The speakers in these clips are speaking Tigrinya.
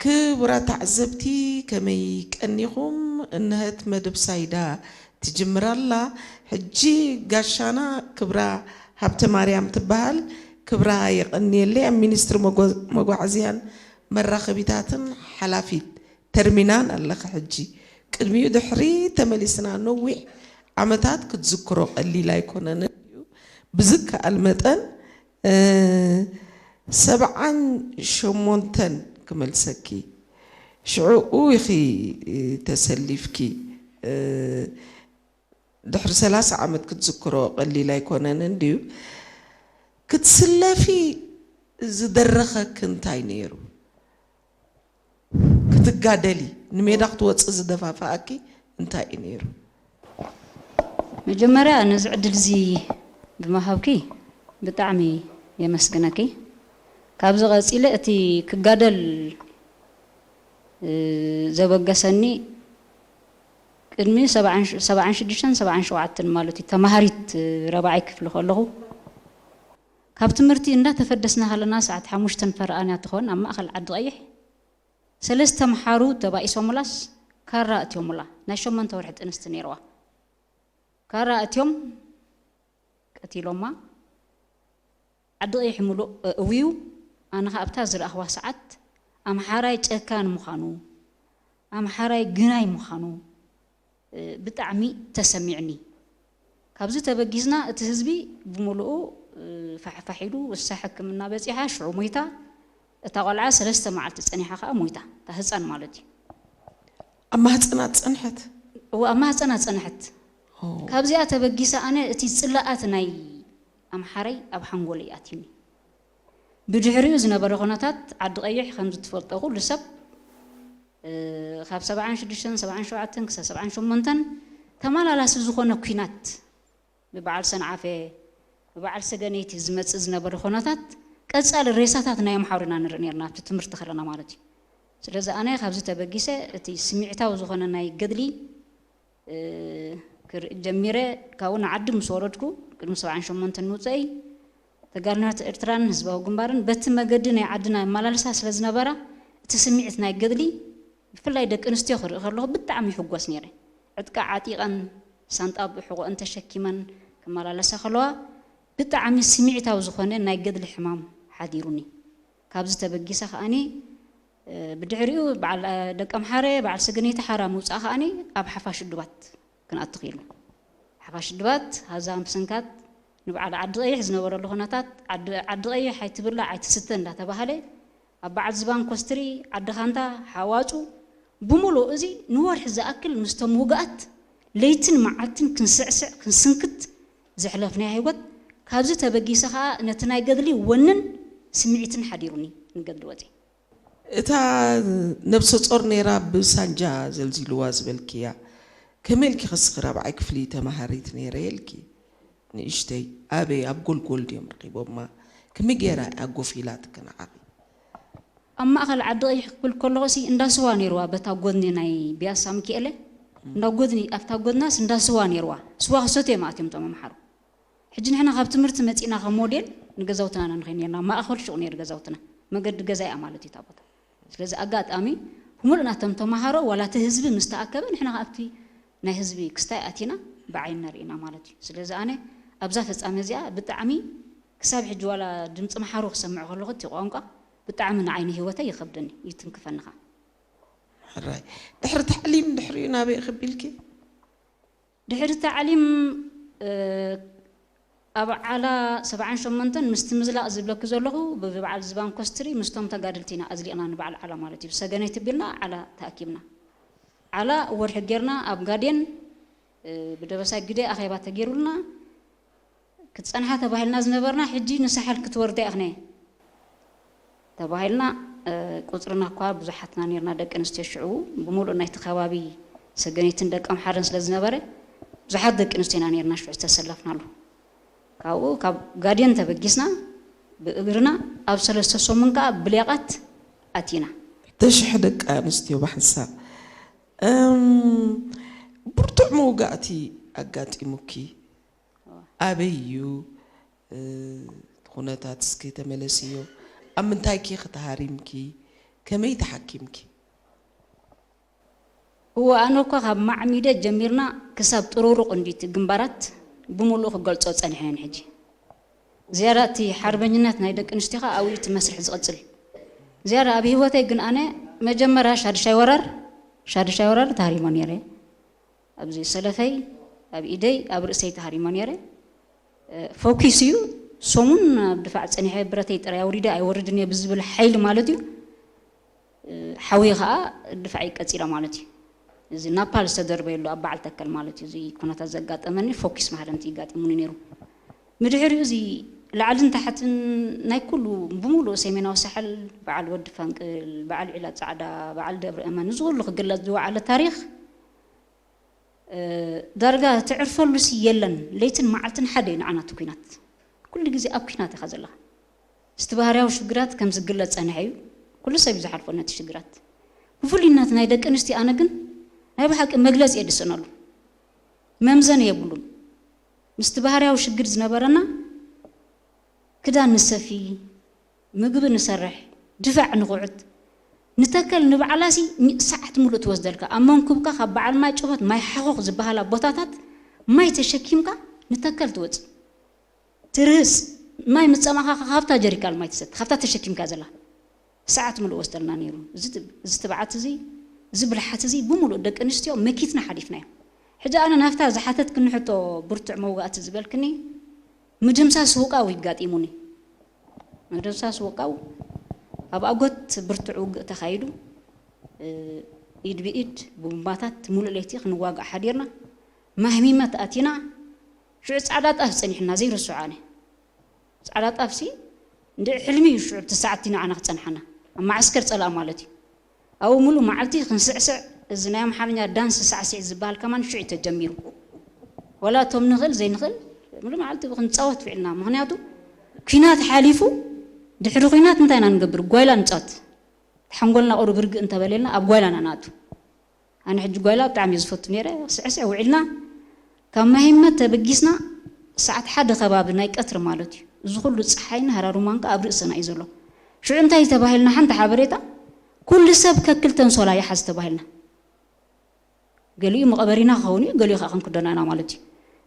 ክቡራት ተዓዘብቲ፣ ከመይ ቀኒኹም? እንሀት መደብ ሳይዳ ትጅምር ኣላ። ሕጂ ጋሻና ክብራ ሃብተማርያም ትበሃል። ክብራ የቐንየለይ። ኣብ ሚኒስትሪ መጓ-፣ መጓዓዝያን መራኸቢታትን ሓላፊት ተርሚናል ኣለኺ። ሕጂ ቅድሚኡ ድሕሪ ተመሊስና ነዊሕ ዓመታት ክትዝክሮ ቀሊል ኣይኮነን እዩ። ብዝከኣል መጠን እ፣ ሰብዓን ሸሞንተን ክመልሰኪ። ሽዑኡ ኢኺ ተሰሊፍኪ። እ፣ ድሕሪ ሰላሳ ዓመት ክትዝክሮ ቀሊል ኣይኮነን እንድዩ። ክትስለፊ ዝደረኸኪ እንታይ ነይሩ? ክትጋደሊ፣ ንሜዳ ክትወፂ ዝደፋፍኣኪ እንታይ እዩ ነይሩ? መጀመርያ ነዚ ዕድል እዚ ብምሃብኪ ብጣዕሚ የመስግነኪ። ካብዚ ቀፂለ እቲ ክጋደል፣ እ፣ ዘበገሰኒ ቅድሚ ሰብዓን ሽዱሽተን ሰብዓን ሸውዓተን ማለት እዩ፣ ተማሃሪት፣ እ፣ ራብዓይ ክፍሊ ከለኹ ካብ ትምህርቲ እንዳተፈደስና ከለና ሰዓት ሓሙሽተ ፈረቓን እያ ትኾን፣ ኣብ ማእኸል ዓዲ ቀይሕ ሰለስተ ኣምሓሩ ተባኢሶሙላስ ካራ ኣእትዮሙላ። ናይ ሸሞንተ ወርሒ ጥንስቲ ነይርዋ። ካራ ኣእትዮም ቀቲሎማ። ዓዲ ቀይሕ ምሉእ ኣእውዩ። ኣነ ኸኣ ኣብታ ዝረኣኽዋ ሰዓት ኣምሓራይ ጨካን ምዃኑ፣ ኣምሓራይ ግናይ ምዃኑ፣ እ፣ ብጣዕሚ ተሰሚዕኒ። ካብዚ ተበጊስና እቲ ህዝቢ ብምሉኡ፣ እ፣ ፋሕፋሕ ኢሉ፣ እሳ ሕክምና በጺሓ ሽዑ ሞይታ። እታ ቆልዓ ሰለስተ መዓልቲ ጸኒሓ ከኣ ሞይታ። እታ ህጻን ማለት እዩ። ኣብ ማህጸና ጸንሐት? እወ፣ ኣብ ማህጸና ጸንሐት። ኦ። ካብዚኣ ተበጊሰ ኣነ እቲ ጽላኣት ናይ ኣምሓራይ ኣብ ሓንጎለይ ኣትዩኒ። ብድሕሪኡ ዝነበረ ኩነታት ዓዲ ቀይሕ ከምዚ ትፈልጦ ኩሉ ሰብ፣ እ፣ ካብ ሰብዓን ሽዱሽተን ሰብዓን ሸውዓተን ክሳብ ሰብዓን ሸሞንተን ተመላላሲ ዝኾነ ኲናት ብበዓል ሰንዓፈ፣ ብበዓል ሰገነይቲ ዝመጽእ ዝነበረ ኩነታት ቀጻሊ ሬሳታት ናይ ኣምሓሩ ኢና ንርኢ ነርና ኣብቲ ትምህርቲ ከለና ማለት እዩ። ስለዚ ኣነ ካብዚ ተበጊሰ እቲ ስሚዕታዊ ዝኾነ ናይ ገድሊ እ፣ ክርኢ ጀሚረ። ካብኡ ንዓዲ ምስ ወረድኩ ቅድሚ ሰብዓን ሸሞንተን ምውፀእይ ተጋድሎታት ኤርትራን ህዝባዊ ግንባርን በቲ መገዲ ናይ ዓድና የመላልሳ ስለ ዝነበራ እቲ ስምዒት ናይ ገድሊ ብፍላይ ደቂ ኣንስትዮ ክርኢ ከለኹ ብጣዕሚ ይሕጎስ ነይረ። ዕጥቃ ዓጢቐን ሳንጣ ብሕቖአን ተሸኪመን ክመላለሳ ከለዋ ብጣዕሚ ስምዒታዊ ዝኾነ ናይ ገድሊ ሕማም ሓዲሩኒ። ካብዚ ተበጊሰ ከኣኒ እ፣ ብድሕሪኡ በዓል፣ እ፣ ደቀምሓረ፣ በዓል ሰገነይቲ ሓራ ምውጻእ ከኣኒ ኣብ ሓፋሽ ውድባት ክንኣቱ ክኢልና። ሓፋሽ ውድባት ሃዛ ምስንካት ንበዓል ዓዲ ቀይሕ ዝነበረሉ ኩነታት ዓዲ፣ ዓዲ ቀይሕ ኣይትብላዕ ኣይትስተ እንዳተባሃለ ኣብ በዓል ዝባን ኮስትሪ፣ ዓዲ ኻንታ፣ ሓዋጹ ብምሉእ እዚ ንወርሒ ዝኣክል ምስቶም ውግኣት ለይትን መዓልትን ክንስዕስዕ ክንስንክት ዘሕለፍናዮ ህይወት ካብዚ ተበጊሰ ከኣ ነቲ ናይ ገድሊ ወንን ስምዒትን ሓዲሩኒ ንገድሊ ወጺ። እታ ነብሰ ጾር ነይራ ብሳንጃ ዘልዚልዋ ዝበልክያ፣ ከመይ ኢልኪ ከስኺ ራብዓይ ክፍሊ ተማሃሪት ነይረ ኢልኪ? ንእሽተይ ኣበይ ኣብ ጎልጎል ድዮም ረኺቦማ? ከመይ ገይራ እያ ጎፍ ኢላትኪ ንዓኺ? ኣብ ማእኸል ዓዲ ቀይሕ ክብል ከለኹ ሲ እንዳ ስዋ ነይርዋ በታ ጎድኒ ናይ ቢያሳ ሚካኤለ እንዳ ጎድኒ ኣብታ ጎድናስ እንዳ ስዋ ነይርዋ ስዋ ክሰትዮም ኣትዮም እቶም ኣምሓሩ። ሕጂ ንሕና ካብ ትምህርቲ መጺና ከም ሞዴል ንገዛውትና ኢና ንኸይድ ነርና። ማእኸል ሹቕ ነይሩ ገዛውትና። መገዲ ገዛ እያ ማለት እዩ እታ ቦታ። ስለዚ ኣጋጣሚ ብምሉእ ናቶም ተምሃሮ ዋላ እቲ ህዝቢ ምስ ተኣከበ ንሕና ኣብቲ ናይ ህዝቢ ክስታይ ኣቲና ብዓይንና ርኢና ማለት እዩ። ስለዚ ኣነ ኣብዛ ፍጻመ እዚኣ ብጣዕሚ ክሳብ ሕጂ ዋላ ድምፂ ኣምሓሩ ክሰምዕ ከለኹ እቲ ቋንቋ ብጣዕሚ ንዓይ ንህይወተይ ይኸብደኒ ይትንክፈኒ ኸዓ። ሕራይ ድሕሪ ታዕሊም ድሕሪኡ ናበይ ኢኺ ቢልኪ? ድሕሪ ታዕሊም ኣብ ዓላ ሰብዓን ሸሞንተን ምስቲ ምዝላቕ ዝብለኪ ዘለኹ ብበዓል ዝባን ኮስትሪ ምስቶም ተጋደልቲ ኢና ኣዝሊቕና ንበዓል ዓላ ማለት እዩ። ሰገነይቲ ቢልና ዓላ ተኣኪብና። ዓላ ወርሒ ጌርና ኣብ ጋዴን ብደበሳይ ግደ ኣኼባ ተጌሩልና ክትጸንሓ ተባሂልና ዝነበርና ሕጂ ንሳሕል ክትወርዳ ኢኽነ ተባሂልና። ቁጽርና እኳ ብዙሓትና ኔርና ደቂ ኣንስትዮ ሽዑ ብምሉእ ናይቲ ከባቢ ሰገነይትን ደቂ ኣምሓረን ስለ ዝነበረ ብዙሓት ደቂ ኣንስትዮ ኢና ኔርና ሽዑ ዝተሰለፍናሉ። ካብኡ ካብ ጋዴን ተበጊስና ብእግርና ኣብ ሰለስተ ሰሙን ከኣ ብሌቓት ኣቲና። ተሽሕ ደቂ ኣንስትዮ ብሓንሳብ እም፣ ብርቱዕ መውጋእቲ ኣጋጢሙኪ ኣበይ እዩ? እ፣ እቲ ኩነታት እስኪ ተመለስዮ። ኣብ ምንታይ ኪ ተሃሪምኪ? ከመይ ተሓኪምኪ? እወ፣ ኣነ እኳ ካብ ማዕሚደ ጀሚርና ክሳብ ጥሩሩቕ እንዲቲ ግንባራት ብምሉእ ክገልጾ ጸኒሐ እየ ንሕጂ። ዝያዳ እቲ ሓርበኝነት ናይ ደቂ ኣንስትዮ ኸኣ ኣብኡ እቲ መስርሕ ዝቕጽል። ዝያዳ ኣብ ህይወተይ ግን ኣነ መጀመርያ ሻድሻይ ወራር፣ ሻድሻይ ወራር ተሃሪሞ ነይረ። ኣብዚ ሰለፈይ፣ ኣብ ኢደይ፣ ኣብ ርእሰይ ተሃሪሞ ነይረ። ፎኪስ እዩ። ሰሙን ኣብ ድፋዕ ጸኒሐ ብረተይ ጥራይ ኣውሪደ ኣይወርድን እየ ብዝብል ሓይሊ ማለት እዩ። ሓውየ ኸኣ ድፋዕ ይቀጺላ ማለት እዩ። እዚ ናፓል ዝተደርበየሉ ኣብ በዓል ተከል ማለት እዩ። እዚ ኩነታት ዘጋጠመኒ ፎኪስ ማህረምቲ ይጋጢሙኒ ነይሩ። ምድሕሪኡ እዚ ላዕልን ታሕትን ናይ ኩሉ ብምሉእ ሰሜናዊ ሳሕል በዓል ወዲ ፈንቅል፣ በዓል ዒላ ጻዕዳ፣ በዓል ደብረ እመን፣ እዚ ኩሉ ክግለጽ ዝወዓለ ታሪኽ እ፣ ዳርጋ ትዕርፈሉሲ የለን። ለይትን መዓልትን ሓደ እዩ ንዓና እቲ ኲናት። ኩሉ ግዜ ኣብ ኲናት ኢኻ ዘለኻ። እስቲ ባህርያዊ ሽግራት ከም ዝግለጽ ጸኒሐ እዩ። ኩሉ ሰብ እዩ ዝሓልፎ ነቲ ሽግራት። ብፍሉይነት ናይ ደቂ ኣንስትዮ ኣነ ግን ናይ ብሓቂ መግለጺ የድስነሉ። መምዘኒ የብሉን። ምስቲ ባህርያዊ ሽግር ዝነበረና ክዳን ንሰፊ፣ ምግቢ ንሰርሕ፣ ድፋዕ ንኹዕት፣ ንተከል ንባዕላሲ ሚ-፣ ሰዓት ምሉእ ትወስደልካ። ኣብ መንኩብካ ካብ በዓል ማይ ጭሆት ማይ ሓኾኽ ዝበሃላ ቦታታት ማይ ተሸኪምካ ንተከል ትወጽእ። ትርህስ፣ ማይ ምስ ጸማኻ ካብታ ጀሪካል ማይ ትሰቲ፣ ካብታ ተሸኪምካ ዘላ ሰዓት ምሉእ ወስደልና ነይሩ። እዚ ት-፣ እዚ ትብዓት እዚ፣ እዚ ብልሓት እዚ ብምሉእ ደቂ ኣንስትዮ መኪትና ሓሊፍናዮ። ሕጂ ኣነ ናብታ ዝሓተትክኒ ሕቶ ብርቱዕ መውጋእቲ ዝበልክኒ ምድምሳስ ውቃው ይጋጢሙኒ። ምድምሳስ ውቃው ኣብ ኣጎት ብርቱዕ ውግእ ተኻይዱ፣ እ፣ ኢድ ብኢድ ብቡምባታት ሙሉእ ለይቲ ክንዋጋእ ሓዲርና፣ ማህሚመት ኣቲና፣ ሽዑ ጻዕዳ ጣፍ ጸኒሕና ዘይርስዖ ኣነ። ጻዕዳ ጣፍሲ እንድዒ ሕልሚ እዩ ሽዑ እቲ ሰዓት ንዓና ክጸንሓና። ኣብ መዓስከር ጸላእ ማለት እዩ። ኣብኡ ሙሉእ መዓልቲ ክንስዕስዕ፣ እዚ ናይ ኣምሓርኛ ዳንስ ሳዕስዒት ዝበሃል ከማን ሽዑ እዩ ተጀሚሩ። ወላ እቶም ንኽእል ዘይንኽእል ሙሉእ መዓልቲ ክንጻወት ውዒልና። ምኽንያቱ ኲናት ሓሊፉ ድሕሪ ኲናት እንታይ ኢና ንገብር? ጓይላ ንጻወት። ሓንጎልና ቁሩብ ርግእ እንተበለልና ኣብ ጓይላ ኢና ንኣቱ። ኣነ ሕጂ ጓይላ ብጣዕሚ እየ ዝፈቱ ነይረ። ስዕስዕ ውዒልና ካብ ማሂመት ተበጊስና ሰዓት ሓደ ከባቢ ናይ ቀትሪ ማለት እዩ። እዚ ኩሉ ጸሓይን ሃራሩማን ከኣ ኣብ ርእስና እዩ ዘሎ። ሽዑ እንታይ ተባሂልና? ሓንቲ ሓበሬታ፣ ኩሉ ሰብ ከክልተ ኣንሶላ ይሓዝ ተባሂልና። ገሊኡ መቐበሪና ክኸውን እዩ፣ ገሊኡ ከኣ ክንክደኖ ኢና ማለት እዩ።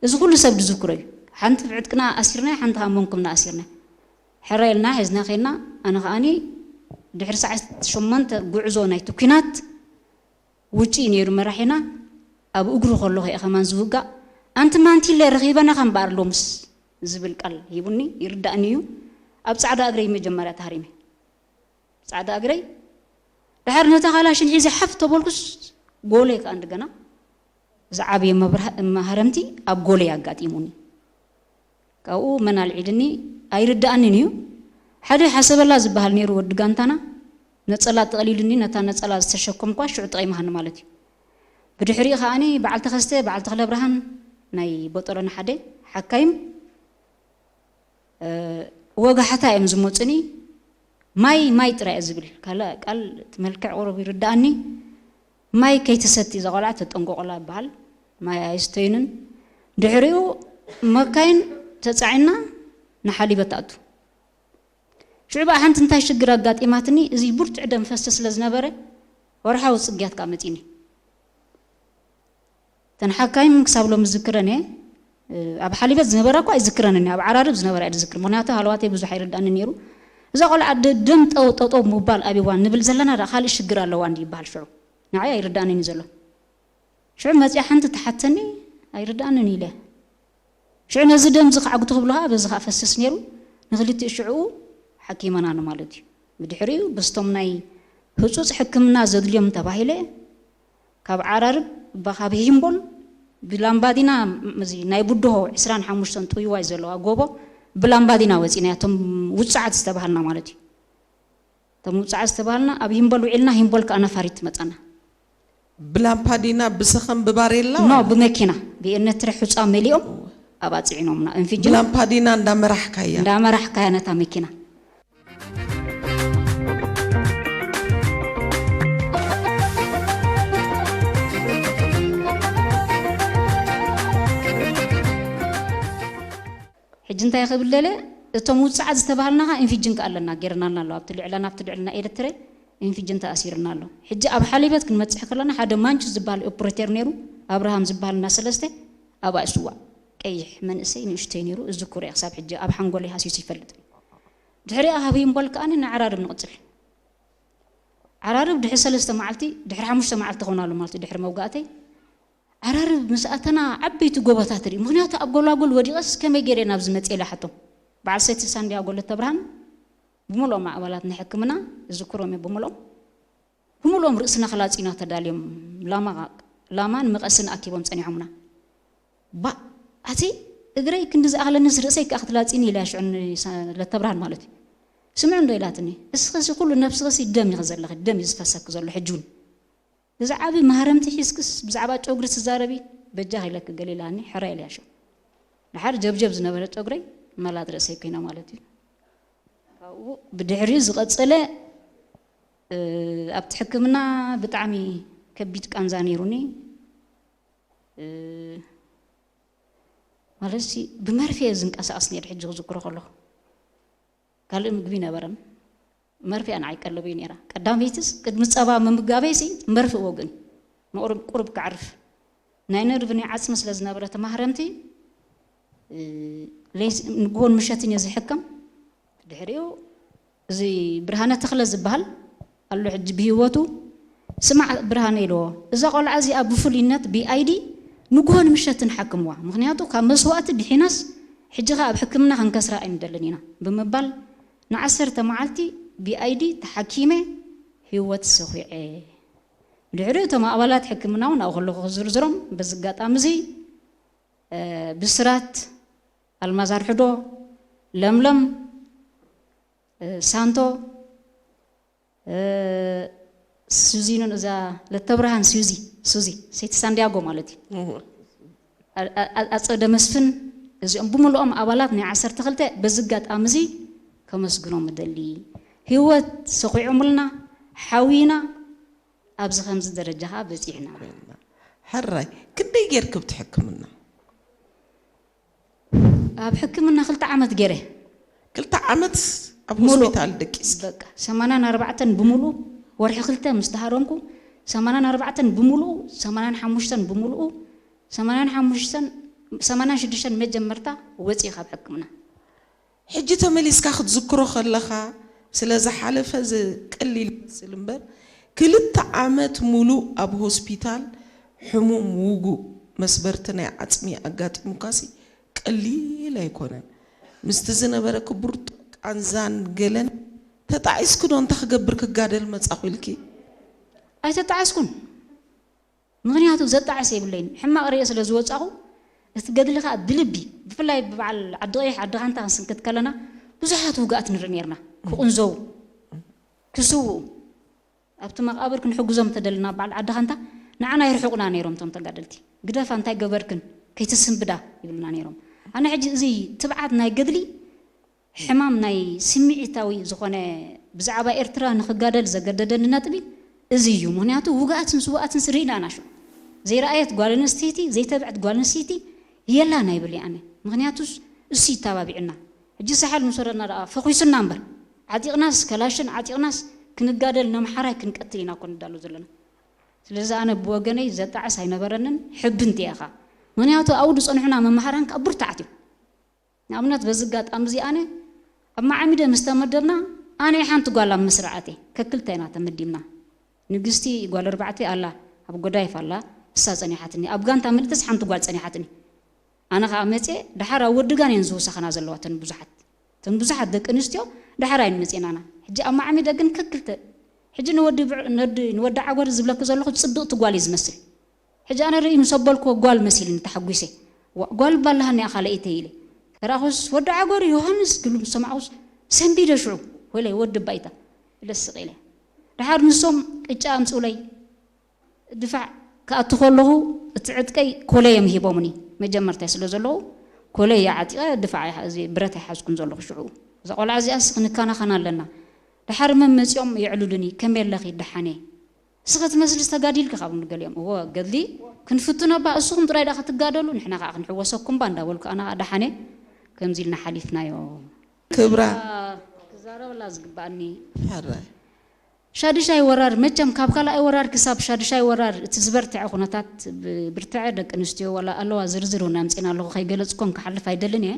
እዚ ኩሉ ሰብ ዝዝክሮ እዩ። ሓንቲ ብዕጥቅና ኣሲርና፣ ሓንቲ ከኣ መንኩብና ኣሲርና። ሕራይ ኢልና ሒዝና ኸይድና፣ ኣነ ከኣኒ ድሕሪ ሰዓት ሸሞንተ ጉዕዞ ናይቲ ኲናት ውጪ ነይሩ መራሒና፣ ኣብ እግሩ ከለኹ እየ ከማን ዝውጋእ። ኣንቲ ማንቲለ ረኺበናኻ እምበኣር ሎምስ ዝብል ቃል ሂቡኒ፣ ይርዳእኒ እዩ። ኣብ ጻዕዳ እግረይ መጀመርያ ተሃሪመ። ጻዕዳ እግረይ ድሓር ነታ ካላሽን ሒዘ ሓፍ ተበልኩስ ጎለይ ከኣ እንደገና ዝዓበየ መብርሃ-፣ መሃረምቲ ኣብ ጎለይ ኣጋጢሙኒ። ካብኡ መን ኣልዒልኒ ኣይርድኣንን እዩ። ሓደ ሓሰበላ ዝበሃል ነይሩ ወዲ ጋንታና፣ ነጸላ ጠቕሊሉኒ፣ ነታ ነጸላ ዝተሸከምኳ ሽዑ ጠቒማሃኒ ማለት እዩ። ብድሕሪኡ ከኣኒ በዓል ተኸስተ፣ በዓል ተኽለብርሃን ናይ ቦጠረና ሓደ ሓካይም፣ እ፣ ወጋሕታ እዮም ዝመጹኒ። ማይ፣ ማይ ጥራይ እየ ዝብል። ካልእ ቃል እቲ መልክዕ ቁሩብ ይርድኣኒ። ማይ ከይትሰቲ እዛ ቆልዓ ተጠንቀቑላ ይበሃል። ማይ ኣይስተዩንን። ድሕሪኡ መካይን ተጻዒና ንሓሊበት ትኣቱ። ሽዑ ብኣ ሓንቲ እንታይ ሽግር ኣጋጢማትኒ፣ እዚ ብርቱዕ ደም ፈስስ ስለ ዝነበረ ወርሓዊ ጽግያት ከኣ መጺኒ። እተን ሓካይም ክሳብ ሎሚ ዝዝክረን እየ። ኣብ ሓሊበት ዝነበራ እኳ ኣይዝክረንን እየ፣ ኣብ ዓራርብ ዝነበራ እየ ዝዝክር። ምኽንያቱ ሃለዋተይ ብዙሕ ኣይርድኣንን ነይሩ። እዛ ቆልዓ ደ-፣ ደም ጠው-፣ ጠጠው ምባል ኣብዋ ንብል ዘለና ደኣ ካልእ ሽግር ኣለዋ እንዲ ይበሃል ሽዑ። ንዓይ ኣይርድኣንን እዩ ዘሎ። ሽዑ መጺኣ ሓንቲ ትሓተኒ፣ ኣይርድኣንን ኢለ። ሽዑ ነዚ ደም እዚ ከዓጉ ትኽብሎ ከኣ በዚ ከኣ ፈስስ ነይሩ። ንክልቲኡ ሽዕኡ ሓኪመናኒ ማለት እዩ። ብድሕሪኡ በስቶም ናይ ህጹጽ ሕክምና ዘድልዮም ተባሂለ ካብ ዓራርብ ባ-፣ ካብ ሂምቦል ብላምባዲና፣ እዚ ናይ ቡድሆ ዕስራን ሓሙሽተን ጥውይዋይ ዘለዋ ጎቦ ብላምባዲና ወጺና፣ እቶም ውጹዓት ዝተባሃልና ማለት እዩ። እቶም ውጹዓት ዝተባሃልና ኣብ ሂምቦል ውዒልና፣ ሂምቦል ከኣ ነፋሪት ትመጻና። ብላምፓዲና ብሰኸም ብባሬላ ኖ ዋላ? ብመኪና ብኤነትረ ሑጻ መሊኦም ኣብ ኣጽዒኖምና እንፍጅ ብላምፓዲና እንዳመራሕካያ። እንዳመራሕካያ ነታ መኪና። ሕጂ እንታይ ክብል ደለ? እቶም ውጽዓት ዝተባሃልና ኸዓ ኢንፊጅን ከ ኣለና፣ ጌርናልና ኣለዋ። ኣብቲ ልዕለና፣ ኣብቲ ልዕልና ኤርትረ ኢንፊጅን ተኣሲርና ኣሎ። ሕጂ ኣብ ሓሊበት ክንመጽሕ ከለና ሓደ ማንቹ ዝበሃል ኦፕሬተር ነይሩ፣ ኣብርሃም ዝበሃል እና ሰለስተ ኣብኣ ይስዋእ። ቀይሕ መንእሰይ ንእሽተይ ነይሩ፣ እዝክሮ እየ ክሳብ ሕጂ ኣብ ሓንጎለይ ሃሲሱ ይፈልጥ። ድሕሪኣ ሃብይምቦል ከኣ ንዓራርብ ንቕጽል። ዓራርብ ድሕሪ ሰለስተ መዓልቲ፣ ድሕሪ ሓሙሽተ መዓልቲ ክኾን ኣሎ ማለት እዩ፣ ድሕሪ መውጋእተይ ዓራርብ ምስ ኣተና ዓበይቲ ጎቦታት ርኢ። ምኽንያቱ ኣብ ጎላጉል ወዲቐስ ከመይ ገይረ ናብዚ መጽእ ኢለ ሓቶም። በዓል ሰይቲ ሳንዲያጎ ለተብርሃን ብምልኦም ኣባላት ናይ ሕክምና እዝክሮም እየ። ብምልኦም ብምልኦም ርእስና ክላጺና ተዳልዮም ላማ ላማን መቐስን ኣኪቦም ጸኒሖምና። ባ ኣቲ እግረይ ክንዲ ዝኣኽለንስ ርእሰይ ከኣ ክትላጺኒ ኢለ ሽዑ ለተብርሃን ማለት እዩ። ስምዒ እንዶ ኢላትኒ፣ እስኽሲ ኩሉ ነብስኽሲ ደም ኢኺ ዘለኺ፣ ደም እዩ ዝፈሰኪ ዘሎ ሕጂ እውን። እዚ ዓቢ ማህረምቲ ሒዝክስ ብዛዕባ ጨጉሪ ትዛረቢ? በጃኺ ኢለኪ ገሊላኒ ሕራይ ኢለያ ሽዑ። ድሓር ጀብጀብ ዝነበረ ጨጉረይ መላጥ ርእሰይ ኮይና ማለት እዩ። ካብኡ ብድሕሪኡ ዝቐጸለ ኣብቲ ሕክምና ብጣዕሚ ከቢድ ቃንዛ ነይሩኒ። ማለትሲ ብመርፌ ዝንቀሳቐስ ነይሩ ሕጂ ክዝክሮ ከለኹ። ካልእ ምግቢ ነበረን። መርፌኣ ንዓይ ቀለበይ ነይራ። ቀዳመይትስ ቅድሚ ጸባ ምምጋበይሲ መርፌ ወግእን ንቑሩብ ቁሩብ ክዓርፍ ናይ ነርቭ ናይ ዓጽሚ ስለ ዝነበረ ተማህረምቲ ንግሆን ምሸትን እየ ዝሕከም። ድሕሪኡ እዚ ብርሃነ ተኽለ ዝበሃል ኣሎ ሕጂ ብህይወቱ። ስማዕ ብርሃነ ኢልዎ፣ እዛ ቆልዓ እዚኣ ብፍሉይነት ብኣይዲ ንግሆን ምሸትን ሓክምዋ፣ ምኽንያቱ ካብ መስዋእቲ ድሒናስ ሕጂ ኸኣ ኣብ ሕክምና ክንከስራ ኣይንደልን ኢና ብምባል ንዓሰርተ መዓልቲ ብኣይዲ ተሓኪመ ህይወት ሰኺዐ። ድሕሪኡ እቶም ኣባላት ሕክምና እውን ኣብኡ ከለኹ ክዝርዝሮም በዚ ኣጋጣሚ እዚ ብስራት፣ ኣልማዝ ኣርሕዶ፣ ለምለም፣ ሳንቶ፣ ሱዚኑን እዛ ለተብርሃን ሱዚ ሱዚ ሰይቲ ሳንዲያጎ ማለት እዩ። ኣጸደ መስፍን እዚኦም ብምልኦም ኣባላት ናይ ዓሰርተ ክልተ በዚ ኣጋጣሚ እዚ ከመስግኖም እደሊ። ህይወት ሰኺዖምልና ሓዊና ኣብዚ ከምዚ ደረጃ ከዓ በፂሕና። ሕራይ ክንደይ ጌርክ ብቲ ሕክምና? ኣብ ሕክምና ክልተ ዓመት ገይረ። ክልተ ዓመት ኣብ ሆስፒታል ደቂስ? በቃ ሰማንያን ኣርባዕተን ብምሉኡ ወርሒ ክልተ ምስ ተሃረምኩ ሰማንያን ኣርባዕተን ብምሉኡ ሰማንያን ሓሙሽተን ብምሉኡ ሰማንያን ሓሙሽተን ሰማንያን ሽዱሽተን መጀመርታ ወፂእ ካብ ሕክምና። ሕጂ ተመሊስካ ክትዝክሮ ከለኻ ስለ ዝሓለፈ ቀሊል ይመስል እምበር ክልተ ዓመት ሙሉእ ኣብ ሆስፒታል ሕሙም ውጉእ መስበርቲ ናይ ዓፅሚ ኣጋጢሙካሲ ቀሊል ኣይኮነን። ምስቲ ዝነበረኪ ብርቱዕ ቃንዛን ገለን ተጣዒስኪ ዶ እንታይ ክገብር ክጋደል መፃኹ ኢልኪ? ኣይተጣዓስኩን። ምኽንያቱ ዘጣዕስ የብለይን። ሕማቕ ርእየ ስለ ዝወጻኹ እቲ ገድሊ ከኣ ብልቢ ብፍላይ ብበዓል ዓዲ ቀይሕ ዓዲ ካንታ ክንስንክት ከለና ብዙሓት ውግኣት ንርኢ ኔርና። ክቕንዘዉ፣ ክስውኡ፣ ኣብቲ መቓብር ክንሕግዞም እንተደለና በዓል ዓዲ ካንታ ንዓና ይርሕቑና ኔሮም እቶም ተጋደልቲ። ግደፋ እንታይ ገበርክን ከይትስንብዳ ይብሉና ኔሮም። ኣነ ሕጂ እዚ ትብዓት ናይ ገድሊ ሕማም ናይ ስምዒታዊ ዝኾነ ብዛዕባ ኤርትራ ንኽጋደል ዘገደደኒ ነጥቢ እዚ እዩ። ምኽንያቱ ውግኣትን ስውኣትን ርኢና ኢና ሽዑ። ዘይረኣየት ጓል ኣንስተይቲ፣ ዘይተብዐት ጓል ኣንስተይቲ የላን ኣይብል እየ ኣነ። ምኽንያቱስ እሱ ይተባቢዕና። ሕጂ ሳሕል ምስ ወረድና ደኣ ፈኺሱና እምበር ዓጢቕናስ ከላሽን ዓጢቕናስ ክንጋደል ነምሓራይ ክንቀትል ኢና እኮ ንዳሎ ዘለና። ስለዚ ኣነ ብወገነይ ዘጣዕስ ኣይነበረንን፣ ሕብንቲ እየ ኸኣ። ምኽንያቱ ኣብኡ ዝጸንሑና መምሃራን ከኣ ብርቱዓት እዮም። ንኣብነት በዚ ኣጋጣሚ እዚ ኣነ ኣብ ማዓሚደ ምስ ተመደብና ኣነ ሓንቲ ጓል ኣብ መስርዓት እየ ከክልተ ኢና ተመዲብና ንግስቲ ጓል ኣርባዕተ ኣላ ኣብ ጎዳይፍ ኣላ እሳ ጸኒሓትኒ ኣብ ጋንታ ምልእትስ ሓንቲ ጓል ጸኒሓትኒ ኣነ ከኣ መጽየ ደሓር ኣብ ወዲ ጋን እየን ዝውሰኸና ዘለዋ ተን ብዙሓት ተን ብዙሓት ደቂ ኣንስትዮ ደሓር ኣይንመጽየናና ሕጂ ኣብ ማዓሚደ ግን ከክልተ ሕጂ ንወዲ ንወዲ ዓጎር ዝብለኪ ዘለኹ ጽብቕቲ ጓል እዩ ዝመስል ሕጂ ኣነ ርእይ ምስ ኣበልክዎ ጓል መሲልኒ ተሓጒሰ። ዋእ ጓል እባ ኣለሃኒ እያ ካልኣይተይ ኢለ ከረኣኹስ ወዲ ዓጎር ዮሃንስ ክብሉ ምስ ሰማዕኹስ ሰንቢደ ሽዑ ወይለይ ወዲ ባይታ ኢለ ስቕ ኢለ። ደሓር ንሶም ቅጫ ኣምጽኡለይ ድፋዕ ክኣቱ ከለኹ እቲ ዕጥቀይ ኮለይ እዮም ሂቦምኒ መጀመርታይ ስለ ዘለዉ ኮለይ እየ ዓጢቐ ድፋዕ እዚ ብረት ኣይሓዝኩን ዘለኹ ሽዑ እዛ ቆልዓ እዚኣስ ክንከናኸና ኣለና። ደሓር መመጺኦም የዕልሉኒ ከመይ ኣለኺ ደሓን እየ። እስኺ ትመስሊ ዝተጋዲልኪ ካብ ንገሊኦም እወ ገድሊ ክንፍትን እባ እስኹም ጥራይ ደኣ ክትጋደሉ ንሕና ከዓ ክንሕወሰኩም እባ እንዳበልኩ ኣነ ከዓ ደሓነ ከምዚ ኢልና ሓሊፍናዮ። ክብራ ክዛረበላ ዝግባኣኒ ሕራይ ሻድሻይ ወራር፣ መቸም ካብ ካልኣይ ወራር ክሳብ ሻድሻይ ወራር እቲ ዝበርትዐ ኩነታት፣ ብርትዐ ደቂ ኣንስትዮ ዋላ ኣለዋ፣ ዝርዝር እውን ኣምጺእና ኣለኹ፣ ከይገለጽኮን ክሓልፍ ኣይደልን እየ።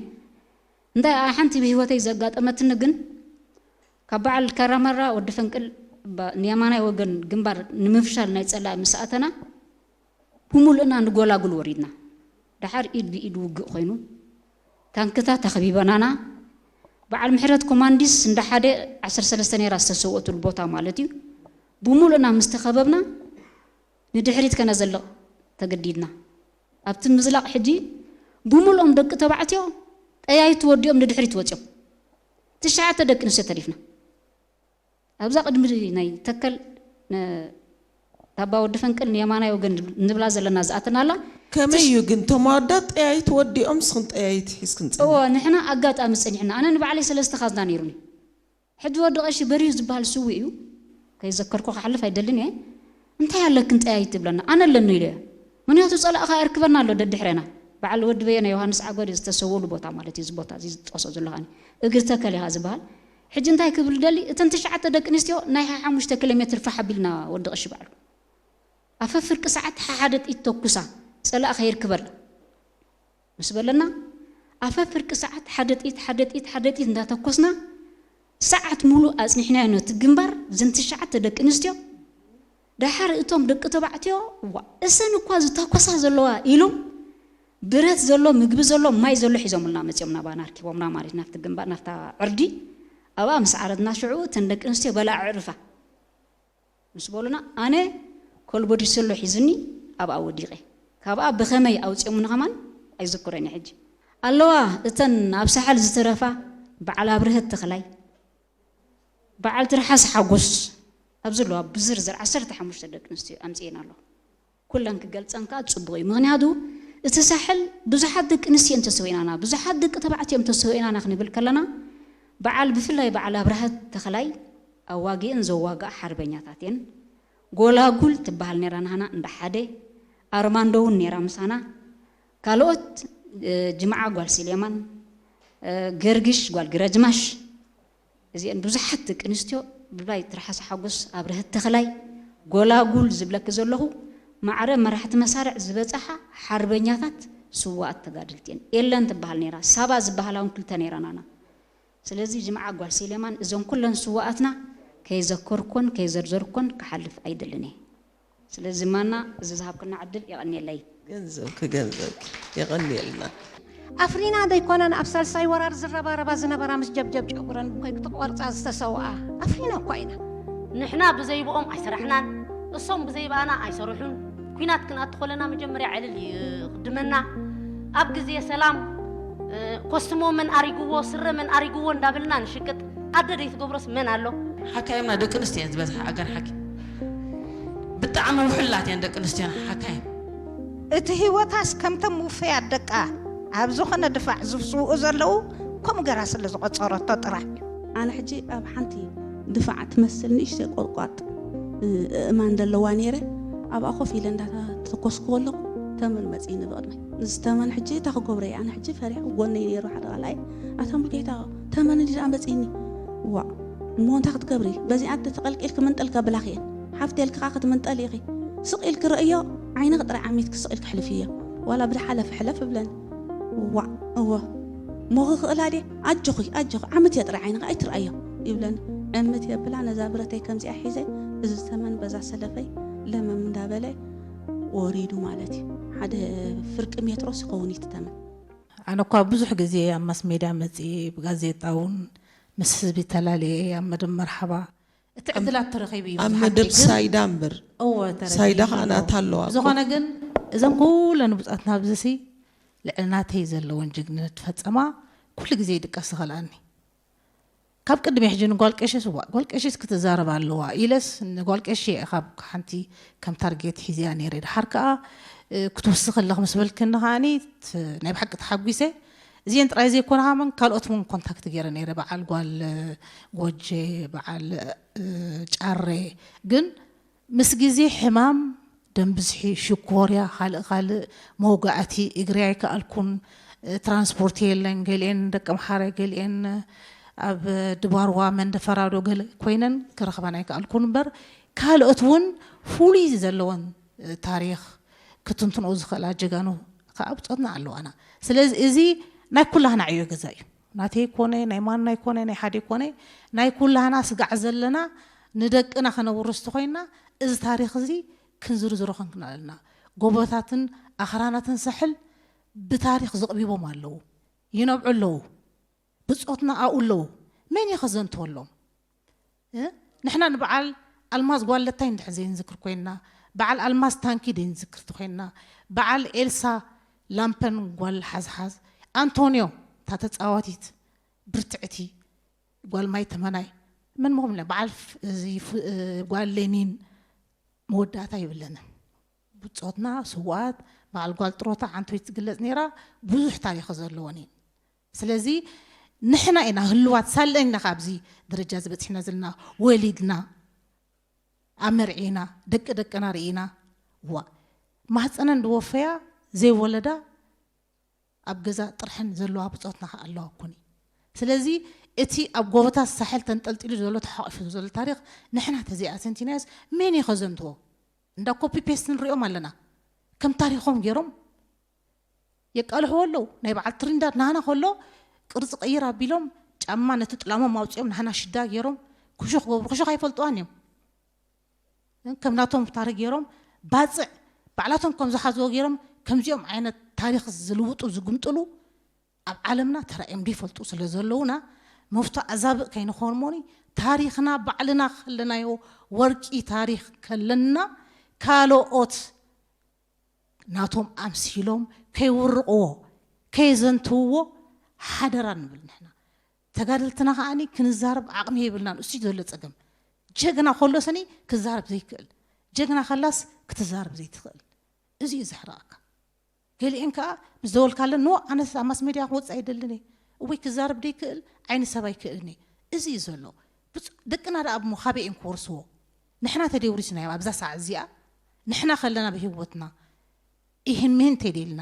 እንታይ ሓንቲ ብህይወተይ ዘጋጠመትኒ ግን፣ ካብ በዓል ካራማራ ወዲ ፈንቅል ንየማናይ ወገን ግንባር ንምፍሻል ናይ ጸላኢ ምስ ኣተና፣ ብሙሉእና ንጎላጉል ወሪድና። ደሓር ኢድ ብኢድ ውግእ ኮይኑ፣ ታንክታት ኣኽቢበናና። በዓል ምሕረት ኮማንዲስ እንዳ ሓደ ዓሰርተ ሰለስተ ነይራ ዝተሰወትሉ ቦታ ማለት እዩ። ብሙሉእና ምስ ተኸበብና፣ ንድሕሪት ከነዘልቕ ተገዲድና። ኣብቲ ምዝላቕ ሕጂ ብሙሉኦም ደቂ ተባዕትዮ ጠያይቱ ወዲኦም ንድሕሪት ወፂኦም። ትሽዓተ ደቂ ኣንስትዮ ተሪፍና። ኣብዛ ቅድሚ ናይ ተከል ነ-፣ ታባ ወዲ ፈንቅል ንየማናይ ወገን ንብላ ዘለና ዝኣተናላ። ከመይ እዩ ግን? እቶም ኣወዳት ጠያይት ወዲኦም፣ ንስኽን ጠያይት ሒዝክን እዎ፣ ጸኒሕክን? ንሕና ኣጋጣሚ ጸኒሕና። ኣነ ንባዕለይ ሰለስተ ካዝና ነይሩኒ። ሕጂ ወዲ ቀሺ በሪሁ ዝበሃል ስዊ እዩ። ከይዘከርኩ ክሓልፍ ኣይደልን እየ። "እንታይ ኣለክን ጠያይት?" ትብለና። "ኣነ ኣለኒ" ኢለ። ምኽንያቱ ጸላእኻ የርክበና ኣሎ ደድሕረና። በዓል ወዲ በየነ ዮሃንስ ዓጎድ ዝተሰወሉ ቦታ ማለት እዩ። እዚ ቦታ እዚ ዝጠቕሶ ዘለኻኒ። እግሪ ተከል ኢኻ ዝበሃል። ሕጂ እንታይ ክብል ደሊ? እተን ትሽዓተ ደቂ ኣንስትዮ ናይ ሓሙሽተ ኪሎ ሜትር ፋሕ ኣቢልና ወዲ ቀሺ በዓሉ። ኣፈ ፍርቂ ሰዓት ሓሓደ ጥይት ተኩሳ፣ ጸላእ ከይርክበላ ምስ በለና፣ ኣፈ ፍርቂ ሰዓት ሓደ ጥይት፣ ሓደ ጥይት፣ ሓደ ጥይት እንዳተኮስና፣ ሰዓት ሙሉእ ኣጽኒሕናዮ ነቲ ግንባር፣ እዘን ትሽዓተ ደቂ ኣንስትዮ። ደሓር እቶም ደቂ ተባዕትዮ፣ "ዋ፣ እሰን እኳ ዝተኮሳ ዘለዋ" ኢሎም፣ ብረት ዘሎ፣ ምግቢ ዘሎ፣ ማይ ዘሎ ሒዞምልና መጺኦም፣ ናባና ኣርኪቦምና ማለት፣ ናብቲ ግንባር፣ ናብታ ዕርዲ። ኣብኣ ምስ ዓረድና ሽዑ፣ እተን ደቂ ኣንስትዮ በላዕ ዕርፋ። ምስ በሉና፣ ኣነ ኮልቦዲ ሰሎ ሒዝኒ ኣብኣ ወዲቐ። ካብኣ ብኸመይ ኣውጺኦምኒ ከማን ኣይዝክሮን እየ ሕጂ። ኣለዋ እተን ኣብ ሳሕል ዝተረፋ፣ በዓል ኣብርሀት ተኽላይ፣ በዓል ትርሓስ ሓጎስ፣ ኣብዚ ኣለዋ ብዝርዝር ዓሰርተ ሓሙሽተ ደቂ ኣንስትዮ ኣምጺኤን ኣለኹ። ኩለን ክገልጸን ከኣ ጽቡቕ እዩ። ምኽንያቱ እቲ ሳሕል ብዙሓት ደቂ ኣንስትዮ እዮም ተሰዊእናና፣ ብዙሓት ደቂ ተባዕትዮ እዮም ተሰዊእናና ክንብል ከለና፣ በዓል፣ ብፍላይ በዓል ኣብርሀት ተኽላይ ኣዋጊእን ዘዋግኣ ሓርበኛታት እየን። ጎላጉል ትበሃል ነይራ ናህና እንዳ ሓደ፣ ኣርማንዶ እውን ነይራ ምሳና። ካልኦት፣ እ፣ ጅምዓ ጓል ሲሌማን፣ እ፣ ገርግሽ ጓል ግረጅማሽ፣ እዚአን ብዙሓት ደቂ ኣንስትዮ፣ ብፍላይ ትርሓስ ሓጎስ፣ ኣብርሀት ተኽላይ፣ ጎላጉል ዝብለኪ ዘለኹ፣ ማዕረ መራሕቲ መሳርዕ ዝበጻሓ ሓርበኛታት ስዋኣት ተጋደልቲ እየን። ኤለን ትበሃል ነይራ፣ ሳባ ዝበሃላ እውን ክልተ ነይረናና። ስለዚ ጅምዓ ጓል ሲሌማን፣ እዞም ኩለን ስዋኣትና ከይዘከርኮን ከይዘርዘርኮን ክሓልፍ ኣይደልን እየ። ስለዚ ማና፣ እዚ ዝሃብክና ዕድል የቐንየለይ። ገንዘብኪ፣ ገንዘብኪ። የቐንየልና። ኣፍሪና ዘይኮነን ኣብ ሳልሳይ ወራር ዝረባረባ ዝነበራ ምስ ጀብጀብ ጨጉረን ብኮይ ክትቆርጻ ዝተሰውኣ። ኣፍሪና እኳ ኢና። ንሕና ብዘይብኦም ኣይሰራሕናን፣ እሶም ብዘይብኣና ኣይሰርሑን። ኲናት ክንኣቱ ከለና መጀመርያ ዕልል ይቕድመና። ኣብ ግዜ ሰላም፣ እ፣ ኮስትሞ መን ኣሪግዎ፣ ስረ መን ኣሪግዎ እንዳበልና ንሽቅጥ። ኣደ ዘይትገብሮስ መን ኣሎ? ሓካይምና ደቂ ኣንስትዮ እየን ዝበዝሓ፣ ኣጋን ሓኪም። ብጣዕሚ ውሕላት እየን ደቂ ኣንስትዮና ሓካይም። እቲ ህይወታስ ከምቶም ውፈያት ደቃ ኣብ ዝኾነ ድፋዕ ዝስውኡ ዘለዉ ከምኡ ገራ ስለ ዝቖጸረቶ ጥራሕ እዩ። ኣነ ሕጂ ኣብ ሓንቲ ድፋዕ ትመስል ንእሽተይ ቆርቋጥ፣ እ-፣ እማን ዘለዋ ነይረ። ኣብኣ ኮፍ ኢለ እንዳተኮስኩ ከለኹ ተመን መጺእኒ ብቕድመይ። እዚ ተመን ሕጂ እንታይ ክገብሮ እየ? ኣነ ሕጂ ፈሪሐ፣ ጎነይ ነይሩ ሓደ ቃልኣይ። "ኣታ ሙሉጌታ፣ ተመን እንዲ ደኣ መጺእኒ?" "ዋእ፣ እሞ እንታይ ክትገብሪ? በዚኣ ተተቐልቂልኪ ምንጠል ከብላኺ እየን። ሓፍቲ ኢልኪ ከኣ ክትምንጠሊ ኢኺ። ስቕ ኢልኪ ርእዮ፣ ዓይንኺ ጥራይ ዓሚትኪ ስቕ ኢልኪ ሕልፍዮ። ዋላ ብዝሓለፈ ሕለፍ" እብለኒ። "ዋእ፣ እወ። እሞ ክኽእላ ድየ? ኣጆኺ፣ ኣጆኺ፣ ዓምትዮ ጥራይ ዓይንኺ ኣይትርኣዮ" ይብለኒ። ዕምት የብላ፣ ነዛ ብረተይ ከምዚኣ ሒዘ፣ እዚ ተመን በዛ ሰለፈይ ለመም እንዳበለ ወሪዱ ማለት እዩ። ሓደ ፍርቂ ሜትሮስ ይኸውን እዩ እቲ ተመን። ኣነ እኳ ብዙሕ ግዜ ኣብ ማስ ሜድያ መጺኤ፣ ብጋዜጣ እውን ምስ ህዝቢ ተላልየ፣ ኣብ መደብ መርሓባ እቲ ዕድላት ተረኺቡ እዩ ኣብ ብዙሓት መደብ ግን ሳይዳ እምበር። እወ፣ ተረኺቡ ሳይዳ እዩ። ከኣ ናታ ኣለዋ እኮ። ዝኾነ ግን እዘን ኩለን ብጻትና ኣብዚሲ ልዕሊ ናተይ ዘለወን ጅግንነት ፈጸማ ኩሉ ግዜ ይድቀስ ይኸልኣኒ። ካብ ቅድሚ ሕጂ ንጓል ቀሽስ፣ "እዋ፣ ጓል ቀሽስ ክትዛረብ ኣለዋ" ኢለስ ንጓል ቀሺ እየ ካብ ሓንቲ ከም ታርጌት ሒዝያ ነይረ። ድሓር ከኣ፣ እ፣ ክትውስኺ ኣለኺ ምስ በልክኒ ከኣኒ ት-፣ ናይ ብሓቂ ተሓጒሰ። እዚአን ጥራይ ዘይኮና ከማን ካልኦት እውን ኮንታክት ገይረ ነይረ። በዓል ጓል፣ እ፣ ጎጄ፣ በዓል፣ እ፣ ጫሬ። ግን ምስ ግዜ ሕማም፣ ደም ብዝሒ፣ ሽኮርያ፣ ካልእ ካልእ መውጋእቲ፣ እግሪ ኣይከኣልኩን፣ እ፣ ትራንስፖርት የለን፣ ገሊኤን ደቂ ኣምሓረ፣ ገሊኤን ኣብ ድባርዋ መንደፈራዶ ገለ ኮይነን ክረኽባን ኣይከኣልኩን እምበር፣ ካልኦት እውን ፍሉይ ዘለወን ታሪኽ ክትንትንኦ ዝኽእላ ጀጋኑ ከዓ ብጾትና ኣለዋና። ስለዚ እዚ ናይ ኩላህና ዕዮ ገዛ እዩ። ናተይ ኮነ ናይ ማናይ ኮነ ናይ ሓደ ኮነ ናይ ኩላህና ስጋዕ ዘለና ንደቅና ከነውርስ ተኮይና፣ እዚ ታሪኽ እዚ ክንዝርዝሮ ክንክናለና። ጎቦታትን ኣኽራናትን ሳሕል ብታሪኽ ዝቕቢቦም ኣለዉ፣ ይነብዑ ኣለዉ። ብጾትና ኣብኡ ኣለዉ። መን እዩ ከዘንትወሎም? ንሕና ንበዓል ኣልማዝ ጓለታይ እንድሕር ዘይንዝክር ኮይንና፣ በዓል ኣልማዝ ታንኪ ዘይንዝክር ኮይንና፣ በዓል ኤልሳ ላምፐን ጓል ሓዝሓዝ፣ ኣንቶንዮ እታ ተፃዋቲት ብርትዕቲ ጓል ማይ ተመናይ፣ መን ምኹም ኢልና በዓል ጓል ሌኒን፣ መወዳእታ ይብለንን። ብጾትና ስዋት በዓል ጓል ጥሮታ ዓንቶይ ትግለጽ ነይራ። ብዙሕ ታሪኽ ዘለወን እየን። ስለዚ ንሕና ኢና ህልዋት ሳለን ኢና ካብዚ ደረጃ ዝበጽሕና ዘለና። ወሊድና ኣመርዒና ደቂ ደቅና ርኢና ዋ ማህፀነን ዝወፈያ ዘይወለዳ ኣብ ገዛ ጥርሐን ዘለዋ ብጾትና ከ ኣለዋ ኩኒ። ስለዚ እቲ ኣብ ጎቦታት ሳሕል ተንጠልጢሉ ዘሎ ተሓቂፉ ዘሎ ታሪኽ ንሕና ተዘይኣሰንቲናዮስ መን እዩ ከዘንትዎ? እንዳ ኮፒ ፔስት ንሪኦም ኣለና። ከም ታሪኾም ገይሮም የቃልሕዎ ኣለዉ። ናይ በዓል ትሪንዳድ ናህና ከሎ ቅርፂ ቀይር ኣቢሎም ጫማ ነቲ ጥላሞም ኣውፂኦም ናህና ሽዳ ገይሮም ክሹ ክገብሩ ክሹ ኣይፈልጥዋን እዮም። ከም ናቶም ታሪኽ ገይሮም ባፅዕ ባዕላቶም ከም ዝሓዝዎ ገይሮም ከምዚኦም ዓይነት ታሪኽ ዝልውጡ ዝግምጥሉ ኣብ ዓለምና ተራእዮም ዘይፈልጡ ስለ ዘለዉና መፍቶ ኣዛብእ ከይንኾን ሞኒ ታሪኽና ባዕልና ከለናዮ ወርቂ ታሪኽ ከለና ካልኦት ናቶም ኣምሲሎም ከይውርቕዎ ከየዘንትውዎ ሓደራ ንብል ንሕና። ተጋደልትና ከዓኒ ክንዛረብ ዓቕሚ የብልናን። እሱ ዘሎ ጸገም ጀግና ከሎ ሰኒ ክዛረብ ዘይክእል ጀግና ከላስ ክትዛረብ ዘይትኽእል እዚ እዩ ዘሕርቐካ። ገሊኤን ከዓ ምስ ደወልካለን ኖ ኣነስ ኣብ ማስ ሜድያ ክወፅእ ኣይደልን እየ እወይ ክዛረብ ደይክእል ዓይኒ ሰብ ኣይክእልን እየ። እዚ እዩ ዘሎ። ደቅና ደኣ ብሞ ካበይ እዮም ክወርስዎ? ንሕና ተደይ ውሪስናዮም ኣብዛ ሰዓት እዚኣ ንሕና ከለና ብህይወትና ይህን ምህን ተደልና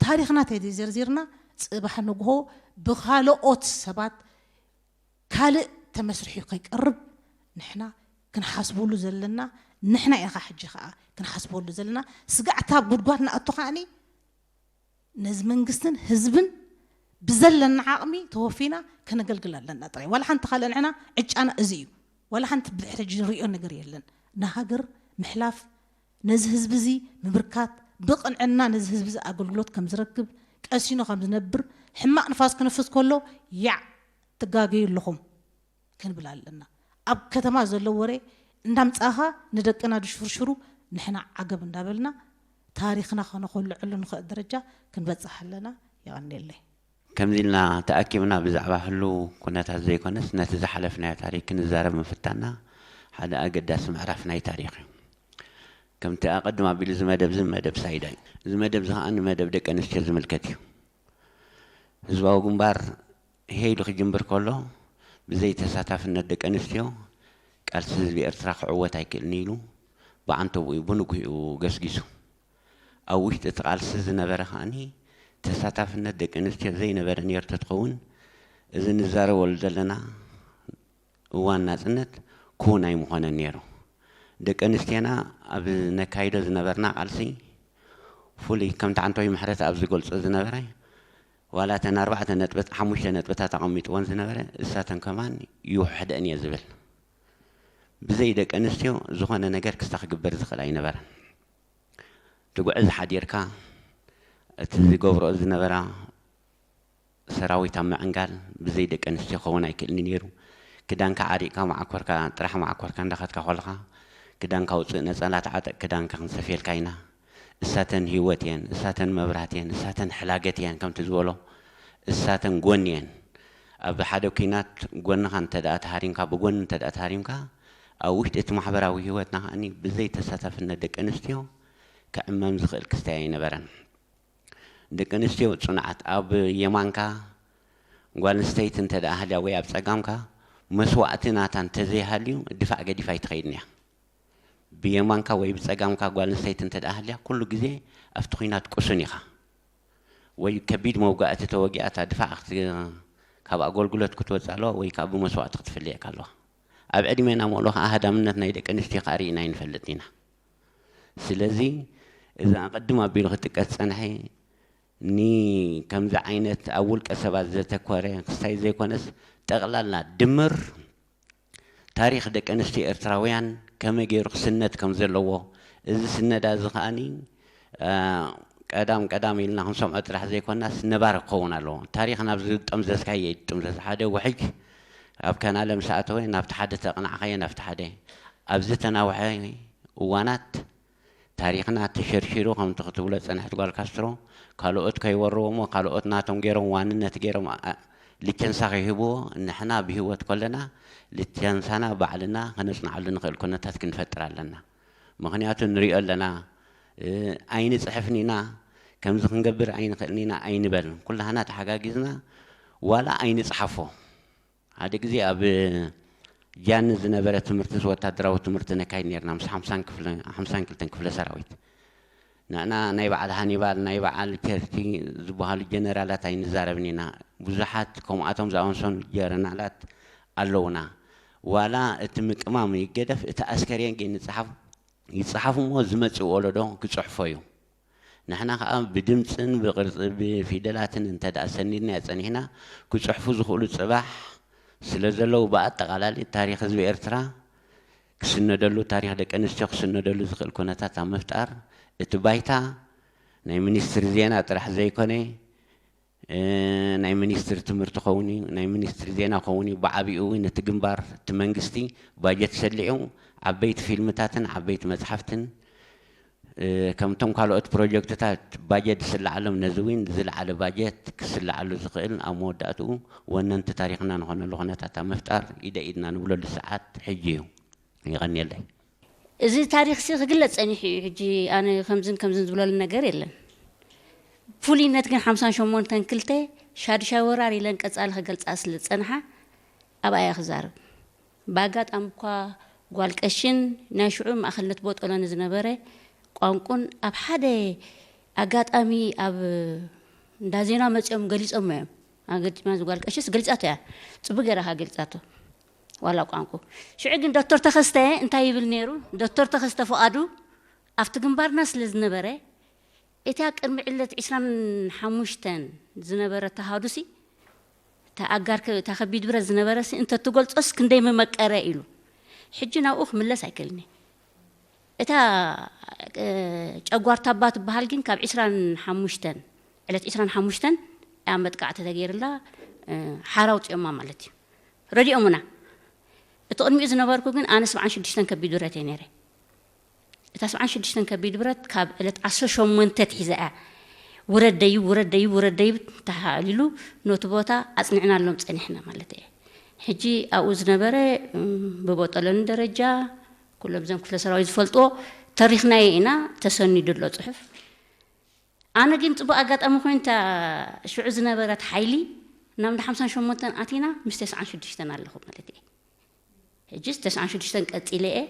ታሪኽና ተደይ ዘርዚርና ፅባሕ ንግሆ ብኻልኦት ሰባት ካልእ ተመስሪሑ ከይቀርብ ንሕና ክንሓስበሉ ዘለና ንሕና ኢና። ሕጂ ከዓ ክንሓስበሉ ዘለና ስጋዕታ ጉድጓድ ንኣቱ ከዓኒ ነዚ መንግስትን ህዝብን ብዘለና ዓቕሚ ተወፊና ከነገልግል ኣለና ጥራይ። ዋላ ሓንቲ ካልእ ንሕና ዕጫና እዚ እዩ። ዋላ ሓንቲ ብድሕሪ ሕጂ ንሪኦ ነገር የለን። ንሃገር ምሕላፍ፣ ነዚ ህዝቢ እዚ ምብርካት፣ ብቕንዕና ነዚ ህዝቢ እዚ ኣገልግሎት ከም ዝረክብ፣ ቀሲኑ ከም ዝነብር፣ ሕማቕ ንፋስ ክነፍስ ከሎ ያዕ ትጋገዩ ኣለኹም ክንብል ኣለና። ኣብ ከተማ ዘሎ ወረ እንዳምጻኻ ንደቅና ድሽፍርሽሩ ንሕና ዓገብ እንዳበልና ታሪኽና ከነኾልዐሉ ንኽእል ደረጃ ክንበጽሕ ኣለና። የቐንየለይ። ከምዚ ኢልና ተኣኪብና ብዛዕባ ህሉ ኩነታት ዘይኮነስ ነቲ ዝሓለፍናዮ ታሪክ ክንዛረብ ምፍታና ሓደ ኣገዳሲ ምዕራፍ ናይ ታሪኽ እዩ። ከምቲ ኣቐድም ኣቢሉ እዚ መደብ እዚ መደብ ሳይዳ እዩ። እዚ መደብ እዚ ከዓ ንመደብ ደቂ ኣንስትዮ ዝምልከት እዩ። ህዝባዊ ግንባር ሄ ኢሉ ክጅምር ከሎ ብዘይ ተሳታፍነት ደቂ ኣንስትዮ ቃልሲ ህዝቢ ኤርትራ ክዕወት ኣይክእልን ኢሉ ብዓንተቦኡ ብንጉሂኡ ገስጊሱ። ኣብ ውሽጢ እቲ ቃልሲ ዝነበረ ከዓኒ ተሳታፍነት ደቂ ኣንስትዮ ዘይነበረ ነይሩ ተትኸውን እዚ ንዛረበሉ ዘለና እዋን ናጽነት ክውን ኣይምኾነን ነይሩ። ደቂ ኣንስትዮና ኣብ ነካይዶ ዝነበርና ቃልሲ ፍሉይ ከምቲ ዓንቶይ ምሕረት ኣብ ዝገልጾ ዝነበረ ዋላ እተን ኣርባዕተ ነጥብት ሓሙሽተ ነጥብታት ኣቐሚጥወን ዝነበረ እሳተን ከማን ይውሕደን እየ ዝብል። ብዘይ ደቂ ኣንስትዮ ዝኾነ ነገር ክስታ ክግበር ዝኽእል ኣይነበረን። ትጉዕዝ ሓዲርካ እቲ ዝገብርኦ ዝነበራ ሰራዊት ኣብ ምዕንጋል ብዘይ ደቂ ኣንስትዮ ክኸውን ኣይክእልን ነይሩ። ክዳንካ ዓሪቕካ መዓኮርካ ጥራሕ መዓኮርካ እንዳኸድካ ከለኻ ክዳንካ ውፅእ ነፀላ ተዓጠቕ ክዳንካ ክንሰፍየልካ ኢና። እሳተን ህይወት እየን፣ እሳተን መብራህት እየን፣ እሳተን ሕላገት እየን ከምቲ ዝበሎ እሳተን ጎን እየን። ኣብ ሓደ ኩናት ጎንኻ እንተ ደኣ ተሃሪምካ ብጎኒ እንተ ደኣ ተሃሪምካ ኣብ ውሽጢ እቲ ማሕበራዊ ህይወትና ከዓኒ ብዘይ ተሳታፍነት ደቂ ኣንስትዮ ክዕመም ዝኽእል ክስተይ ኣይነበረን። ደቂ ኣንስትዮ ፅኑዓት ኣብ የማንካ ጓል ኣንስተይቲ እንተ ደኣ ሃልያ ወይ ኣብ ፀጋምካ መስዋእቲ ናታ እንተዘይሃልዩ ድፋዕ ገዲፋ ኣይትኸይድን እያ። ብየማንካ ወይ ብፀጋምካ ጓል ኣንስተይቲ እንተ ደኣ ሃልያ ኩሉ ግዜ ኣብቲ ኲናት ቁሱን ኢኻ። ወይ ከቢድ መውጋእቲ ተወጊኣታ ድፋዕ ካብ ኣገልግሎት ክትወፅእ ኣለዋ ወይ ከዓ ብመስዋእቲ ክትፍለየካ ኣለዋ። ኣብ ዕድሜና ምእሎ ከዓ ሃዳምነት ናይ ደቂ ኣንስትዮ ከዓ ርኢና ኣይንፈልጥን ኢና። ስለዚ እዛ ቅድም ኣቢሉ ክጥቀስ ዝፀንሐ ኒ ከምዚ ዓይነት ኣብ ውልቀ ሰባት ዘተኮረ ክስታይ ዘይኮነስ ጠቕላላ ድምር ታሪኽ ደቂ ኣንስትዮ ኤርትራውያን ከመይ ገይሩ ክስነድ ከም ዘለዎ፣ እዚ ስነዳ እዚ ከኣኒ ቀዳም ቀዳም ኢልና ክንሰምዖ ጥራሕ ዘይኮናስ ነባሪ ክኸውን ኣለዎ። ታሪኽ ናብ ዝጠምዘዝካዮ ይጥምዘዝ። ሓደ ውሕጅ ኣብ ካናለ ምስ ኣተወ ናብቲ ሓደ ተቕናዕካዮ ናብቲ ሓደ ኣብ ዝተናውሐ እዋናት ታሪኽና ተሸርሺሩ ከምቲ ክትብሎ ጸንሕት ጓል ካስትሮ ካልኦት ከይወርዎ እሞ ካልኦት ናቶም ገይሮም ዋንነት ገይሮም ልቸንሳ ከይህብዎ ንሕና ብህይወት ከለና ልቸንሳና ባዕልና ከነጽንዓሉ ንኽእል ኩነታት ክንፈጥር ኣለና። ምኽንያቱ ንሪኦ ኣለና። ኣይንጽሕፍን ኢና፣ ከምዚ ክንገብር ኣይንኽእልን ኢና ኣይንበል። ኩላህና ተሓጋጊዝና ዋላ ኣይንጽሓፎ። ሓደ ግዜ ኣብ ጃኒ ዝነበረ ትምህርቲ ወታደራዊ ትምህርቲ ነካይድ ነርና ምስ ሓምሳን ክፍለ- ሓምሳን ክልተን ክፍለ ሰራዊት። ንዕና ናይ በዓል ሃኒባል ናይ በዓል ቸርቲ ዝበሃሉ ጀነራላት ኣይንዛረብን ኢና። ብዙሓት ከምኣቶም ዝኣመሰኑ ጀነራላት ኣለውና። ዋላ እቲ ምቅማም ይገደፍ እቲ ኣስከሬን ግን ይጽሓፍ ይጽሓፍ እሞ ዝመጽእ ወለዶ ክጽሕፎ እዩ። ንሕና ከኣ ብድምጽን ብቕርጺ ብፊደላትን እንተ ደኣ ሰኒድናዮ ጸኒሕና ክጽሕፉ ዝኽእሉ ጽባሕ ስለ ዘለዉ ብኣጠቓላሊ ታሪኽ ህዝቢ ኤርትራ ክስነደሉ ታሪኽ ደቂ ኣንስትዮ ክስነደሉ ዝኽእል ኩነታት ኣብ ምፍጣር እቲ ባይታ ናይ ሚኒስትሪ ዜና ጥራሕ ዘይኮነ ናይ ሚኒስትሪ ትምህርቲ ከውን እዩ ናይ ሚኒስትሪ ዜና ከውን እዩ ብዓቢኡ እውን እቲ ግንባር እቲ መንግስቲ ባጀት ሰሊዑ ዓበይቲ ፊልምታትን ዓበይቲ መፅሓፍትን ከምቶም ካልኦት ፕሮጀክትታት ባጀት ዝስለዓሎም ነዚ እውን ዝለዓለ ባጀት ክስለዓሉ ዝኽእል ኣብ መወዳእትኡ ወነንቲ ታሪክና ንኾነሉ ኩነታት ኣብ ምፍጣር ኢደ ኢድና ንብለሉ ሰዓት ሕጂ እዩ። ይቐንየለይ። እዚ ታሪኽሲ ክግለጽ ጸኒሑ እዩ። ሕጂ ኣነ ከምዝን ከምዝን ዝብለሉ ነገር የለን። ፍሉይነት ግን ሓምሳን ሸሞንተን ክልተ ሻዱሻይ ወራር ኢለን ቀጻሊ ክገልጻ ስለ ዝጸንሓ ኣብኣ እየ ክዛረብ። ብኣጋጣሚ እኳ ጓል ቀሽን ናይ ሽዑ ማእኸልነት ቦጦሎኒ ዝነበረ ቋንቁን ኣብ ሓደ ኣጋጣሚ ኣብ እንዳ ዜና መጺኦም ገሊጾሞ እዮም። ኣገዲማ ዝጓል ቀሽስ ገሊጻቶ እያ። ጽቡቅ ገይራ ከኣ ገሊጻቶ። ዋላ ቋንቁ። ሽዑ ግን ዶክተር ተኸስተ እንታይ ይብል ነይሩ? ዶክተር ተኸስተ ፍቓዱ ኣብቲ ግንባርና ስለ ዝነበረ እቲ ኣብ ቅድሚ ዕለት ዕስራን ሓሙሽተን ዝነበረ ተሃዱሲ እታ ኣጋር እታ ከቢድ ብረት ዝነበረሲ እንተትገልጾስ ክንደይ ምመቀረ ኢሉ። ሕጂ ናብኡ ክምለስ ኣይክእልን እየ። እታ ጨጓርታ እባ ትበሃል ግን ካብ ዕስራን ሓሙሽተን ዕለት ዕስራን ሓሙሽተን እያ መጥቃዕቲ ተገይርላ ሓራ ኣውፂኦማ ማለት እዩ። ረዲኦሙና። እቲ ቅድሚኡ ዝነበርኩ ግን ኣነ ሰብዓን ሽዱሽተን ከቢድ ብረት እየ ነይረ። እታ ሰብዓን ሽዱሽተን ከቢድ ብረት ካብ ዕለት ዓሰርተ ሸሞንተ ትሒዛ እያ ውረድ ደይብ ውረድ ደይብ ውረድ ደይብ ተሓሊሉ ነቲ ቦታ ኣፅኒዕናሎም ፀኒሕና ማለት እየ። ሕጂ ኣብኡ ዝነበረ ብቦጠሎኒ ደረጃ ኩሎም እዞም ክፍለ ሰራዊት ዝፈልጥዎ ተሪኽናዮ ኢና ተሰኒዱ ኣሎ ፅሑፍ። ኣነ ግን ፅቡቅ ኣጋጣሚ ኮይኑ እታ ሽዑ ዝነበረት ሓይሊ ናብ እንዳ ሓምሳን ሸሞንተን ኣቲና ምስ ተስዓን ሽዱሽተን ኣለኹ ማለት እየ። ሕጂ ተስዓን ሽዱሽተን ቀፂለ እየ።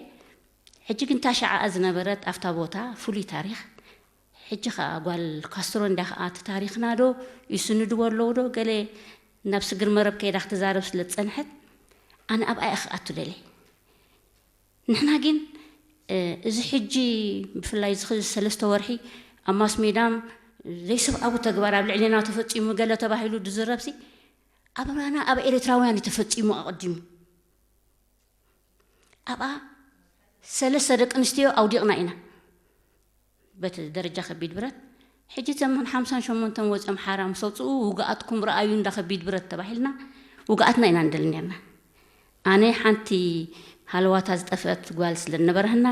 ሕጂ ግን እታ ሸዓኣ ዝነበረት ኣብታ ቦታ ፍሉይ ታሪኽ ሕጂ ከዓ ጓል ካስትሮ እንዳ ከዓ እቲ ታሪኽና ዶ ይስንድዎ ኣለዉ ዶ ገለ ናብ ስግር መረብ ከይዳ ክትዛረብ ስለ ዝፀንሐት ኣነ ኣብኣ እየ ክኣቱ ደልየ። ንሕና ግን እዚ ሕጂ ብፍላይ እዚ ሰለስተ ወርሒ ኣብ ማስ ሜዳም ዘይሰብኣዊ ተግባር ኣብ ልዕሌና ተፈፂሙ ገለ ተባሂሉ ድዝረብሲ ኣብራና ኣብ ኤርትራውያን እዩ ተፈፂሙ ኣቐዲሙ። ኣብኣ ሰለስተ ደቂ ኣንስትዮ ኣውዲቕና ኢና። በቲ ደረጃ ከቢድ ብረት ሕጂ ተመን ሓምሳን ሸሞንተን ወፂኦም ሓራ ምስ ኣውፅኡ ውግኣትኩም ረኣዩ እንዳ ከቢድ ብረት ተባሂልና ውግኣትና ኢና ንደሊ ነርና። ኣነ ሓንቲ ሃለዋታ ዝጠፍአት ጓል ስለ ዝነበረህና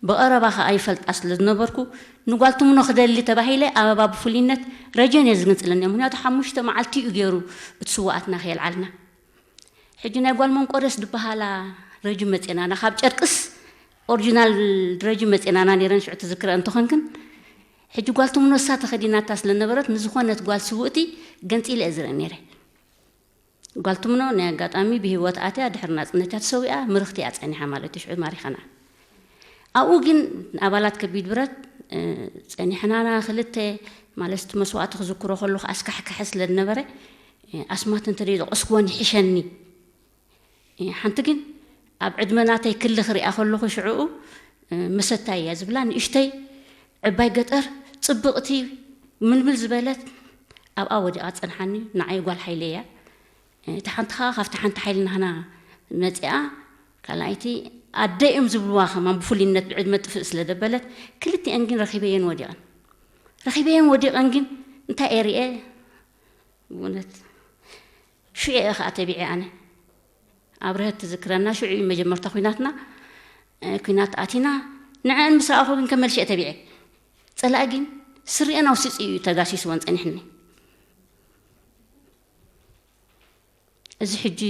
ብቐረባ ከኣ ይፈልጣ ስለ ዝነበርኩ ንጓል ትምኖ ክደሊ ተባሂለ ኣበባ ብፍሉይነት ረጀን እየ ዝግንፅለኒ ምክንያቱ ሓሙሽተ መዓልቲ እዩ ገይሩ እቲ ስዋኣትና ከየልዓልና ሕጂ ናይ ጓል መንቆረስ ድበሃላ ረጅም መፅናና ካብ ጨርቅስ ኦሪጂናል ረጅም መፅናና ነይረን ሽዑ ትዝክረ እንተኾንክን ሕጂ ጓል ትምኖ እሳ ተኸዲናታ ስለነበረት ንዝኾነት ጓል ስውእቲ ገንፂለ እየ ዝርኢ ነይረ ጓል ትምኖ ናይ ኣጋጣሚ ብሂወት ኣትያ ድሕሪ ናፅነት እያ ተሰዊኣ ምርኽቲ እያ ፀኒሓ ማለት እዩ ሽዑ ማሪኸና ኣብኡ ግን ኣባላት ከቢድ ብረት ፀኒሕናና ክልተ ማለት እቲ መስዋእቲ ክዝክሮ ከለኹ ኣስካሕካሐ ስለ ዝነበረ ኣስማት እንተ ደይጠቐስክወን ይሕሸኒ። ሓንቲ ግን ኣብ ዕድመ ናተይ ክሊ ክሪኣ ከለኹ ሽዕኡ መሰታይ እያ ዝብላ ንእሽተይ ዕባይ ገጠር ጽብቕቲ ምልምል ዝበለት ኣብኣ ወዲቓ ጸንሓኒ። ንዓይ ጓል ሓይለ እያ። እታ ሓንቲ ኸዓ ካብቲ ሓንቲ ሓይሊ ናህና መጺኣ። ካልኣይቲ ኣደ እዮም ዝብልዋ ከማን ብፍሉይነት ብዕድመ ጥፍእ ስለ ደበለት ክልቲአን ግን ረኺበየን ወዲቐን። ረኺበየን ወዲቐን ግን እንታይ እየ ርእየ? ብእውነት ሽዑ እየ ኸዓ ተቢዐ ኣነ። ኣብርሀት ትዝክረና ሽዑ እዩ መጀመርታ ኲናትና። ኩናት ኣቲና ንዐን ምስ ረኣኹ ግን ከመልሸ እየ ተቢዐ። ጸላኢ ግን ስሪአን ኣውሲፁ እዩ ተጋሲስወን ጸኒሕኒ። እዚ ሕጂ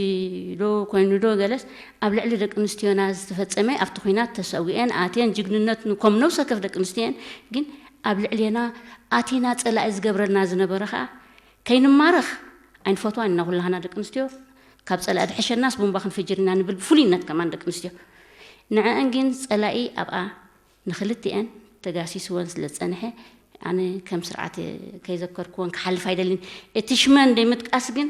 ዶ ኮይኑ ዶ ገለስ ኣብ ልዕሊ ደቂ ኣንስትዮና ዝተፈጸመ ኣብቲ ኲናት ተሰዊአን ኣትየን ጅግንነት ንኮም ነብሰ ከፍ ደቂ ኣንስትዮን ግን ኣብ ልዕሌና ኣቲና ጸላኢ ዝገብረልና ዝነበረ ኸዓ ከይንማረኽ ኣይንፈትዋን ኢና ኩላህና ደቂ ኣንስትዮ። ካብ ጸላኢ ድሕሸናስ ቡምባ ክንፍጅር ኢና ንብል ብፍሉይነት ከማን ደቂ ኣንስትዮ። ንዐአን ግን ጸላኢ ኣብኣ ንክልቲአን ተጋሲስወን ስለ ዝጸንሐ ኣነ ከም ስርዓት ከይዘከርክወን ክሓልፍ ኣይደልን። እቲ ሽመን ደይ ምጥቃስ ግን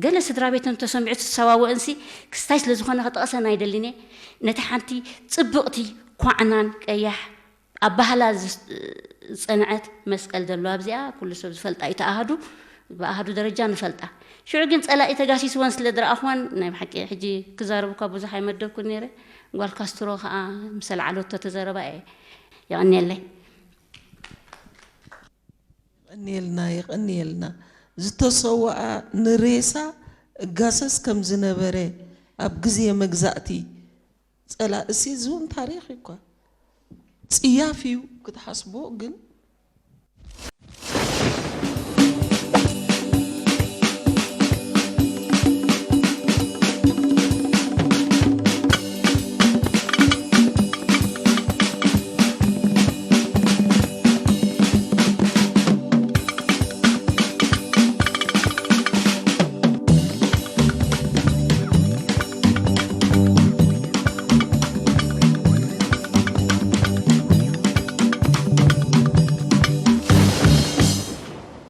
ገለ ስድራ ቤተን ተሰሚዑ ዝሰዋወአንሲ ክስታይ ስለ ዝኾነ ክጠቐሰን ኣይደልን እየ። ነቲ ሓንቲ ጽብቕቲ ኳዕናን ቀያሕ ኣብ ባህላ ዝጸንዐት መስቀል ዘለዋ ኣብዚኣ ኩሉ ሰብ ዝፈልጣ እዩ ተኣሃዱ ብኣሃዱ ደረጃ ንፈልጣ። ሽዑ ግን ጸላኢ ተጋሲስወን ስለ ዝረኣኽወን ናይ ብሓቂ ሕጂ ክዛረብ እኳ ብዙሕ ኣይመደብኩን ነይረ። ጓል ካስትሮ ከዓ ምስ ኣልዓለቶ ተዘረባ እየ። የቐንየለይ። የቐንየልና የቐንየልና። ዝተሰወኣ ንሬሳ እጋሰስ ከም ዝነበረ ኣብ ግዜ መግዛእቲ ጸላእሲ እዚ እውን ታሪኽ እዩ እኳ። ጽያፍ እዩ ክትሓስቦ፣ ግን